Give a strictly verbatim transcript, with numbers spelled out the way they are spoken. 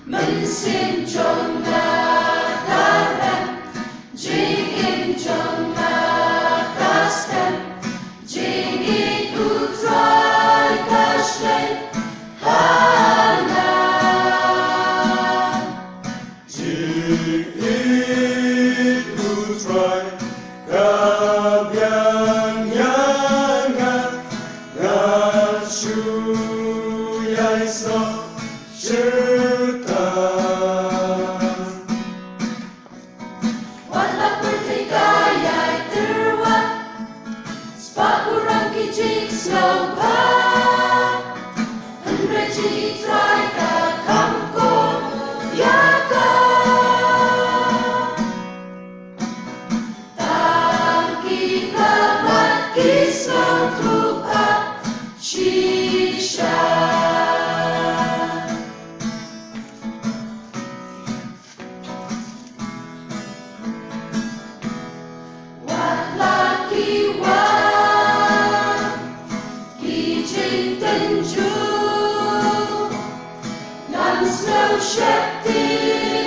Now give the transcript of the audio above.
Mynsiem jong nga ka rem, jingim jong nga ka skhem, jingïeit U Trai ka shlei ha nga. Jingïeit U Trai ka biang ïa nga, ngan shu ïai snoh shuh tam. Wat la pyrthei ka ïai tyrwa, spah burom ki jingsngewbha, hynrei jingïeit U Trai ka kham kor ïa ka. Tang ki khlaw bad ki sngewthuh bha shisha. Wat la ki wan ki jingtynjuh, ngan sngew sheptieng